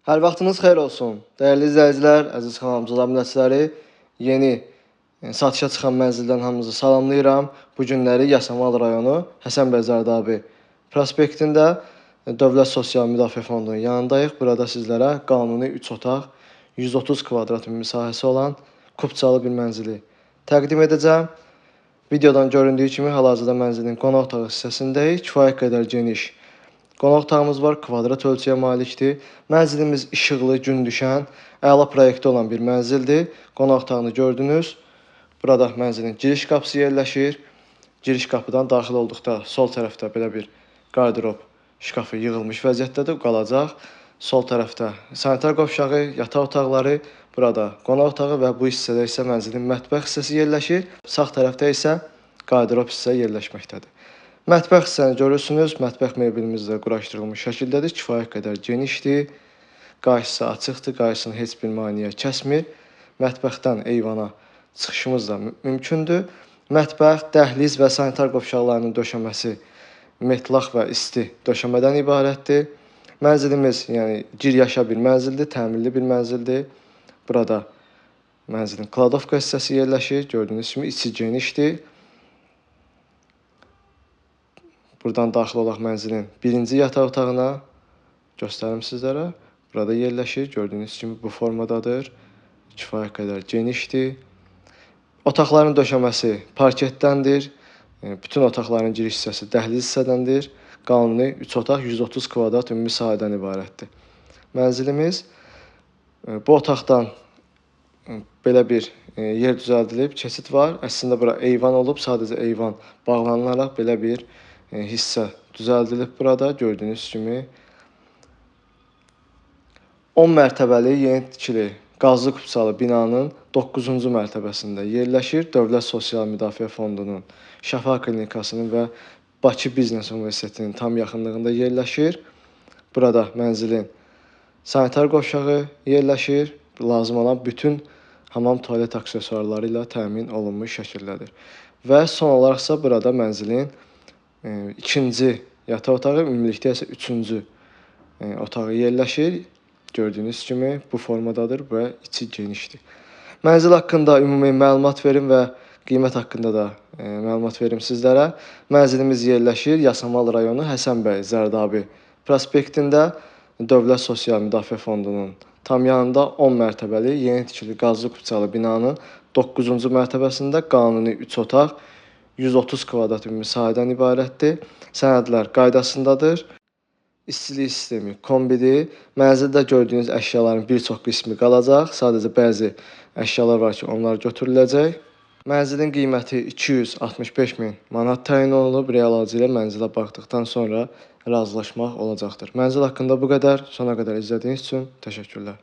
Hər vaxtınız xeyir olsun. Dəyərli izləyicilər, əziz xanımcılar, abunəçiləri, yeni satışa çıxan mənzildən hamınızı salamlayıram. Bu günləri Yasamal rayonu Həsənbəy Zərdabi prospektində Dövlət Sosial Müdafiə Fondunun yanındayıq. Burada sizlərə qanuni 3 otaq, 130 kvadrat ümumi sahəsi olan kupçalı bir mənzili təqdim edəcəm. Videodan göründüyü kimi hal-hazırda mənzilin qonaq otağı hissəsindəyik. Kifayət qədər geniş qonaq otağımız var, kvadrat ölçüyə malikdir. Mənzilimiz işıqlı, gün düşən, əla proyektdə olan bir mənzildir. Qonaq otağını gördünüz. Burada mənzilin giriş qapısı yerləşir. Giriş qapıdan daxil olduqda sol tərəfdə belə bir qardırob şkafı yığılmış vəziyyətdədir, qalacaq. Sol tərəfdə sanitar qovşağı, yataq otaqları, burada qonaq otağı və bu hissədə isə mənzilin mətbəx hissəsi yerləşir. Sağ tərəfdə isə qardırob hissə yerləşməkdədir. Mətbəx hissəni görürsünüz. Mətbəx mebelimiz də quraşdırılmış şəkildədir. Kifayət qədər genişdir. Qarşısı açıqdır. Qarşısını heç bir maneə kəsmir. Mətbəxdən eyvana çıxışımız da mümkündür. Mətbəx, dəhliz və sanitar qovşaqlarının döşəməsi metlaq və isti döşəmədən ibarətdir. Mənzilimiz, yəni gir-yaşa bir mənzildir, təmirli bir mənzildir. Burada mənzilin kladovka hissəsi yerləşir. Gördüyünüz kimi içi genişdir. Buradan daxil olaq mənzilin birinci yataq otağına. Göstərim sizlərə. Burada yerləşir. Gördüyünüz kimi bu formadadır. Kifayət qədər genişdir. Otaqların döşəməsi parketdəndir. Bütün otaqların giriş hissəsi dəhliz hissədəndir. Qanuni 3 otaq 130 kvadrat ümumi sahədən ibarətdir. Mənzilimiz bu otaqdan belə bir yer düzəldilib, keçid var. Əslində bura eyvan olub, sadəcə eyvan bağlanılaraq belə bir hissə düzəldilib burada, gördüyünüz kimi. 10 mərtəbəli yeni tikili qazlı kupçalı binanın 9-cu mərtəbəsində yerləşir. Dövlət Sosial Müdafiə Fondunun, Şəfa Klinikasının və Bakı Biznes Universitetinin tam yaxınlığında yerləşir. Burada mənzilin sanitar qovşağı yerləşir. Lazım olan bütün hamam tualet aksesuarları ilə təmin olunmuş şəkildədir. Və son olaraqsa burada mənzilin ikinci yataq otağı, ümumilikdə isə üçüncü otağı yerləşir. Gördüyünüz kimi bu formadadır və içi genişdir. Mənzil haqqında ümumi məlumat verim və qiymət haqqında da məlumat verim sizlərə. Mənzilimiz yerləşir Yasamal rayonu Həsənbəy Zərdabi prospektində Dövlət Sosial Müdafiə Fondunun tam yanında 10 mərtəbəli yeni tikili qazlı kupçalı binanın 9-cu mərtəbəsində qanuni 3 otaq, 130 kvadrat ümumi sahədən ibarətdir. Sənədlər qaydasındadır. İstilik sistemi kombidir. Mənzildə gördüyünüz əşyaların bir çox qismi qalacaq. Sadəcə bəzi əşyalar var ki, onlar götürüləcək. Mənzilin qiyməti 265 min manat təyin olunub. Real alıcı ilə mənzilə baxdıqdan sonra razılaşmaq olacaqdır. Mənzil haqqında bu qədər. Sona qədər izlədiyiniz üçün təşəkkürlər.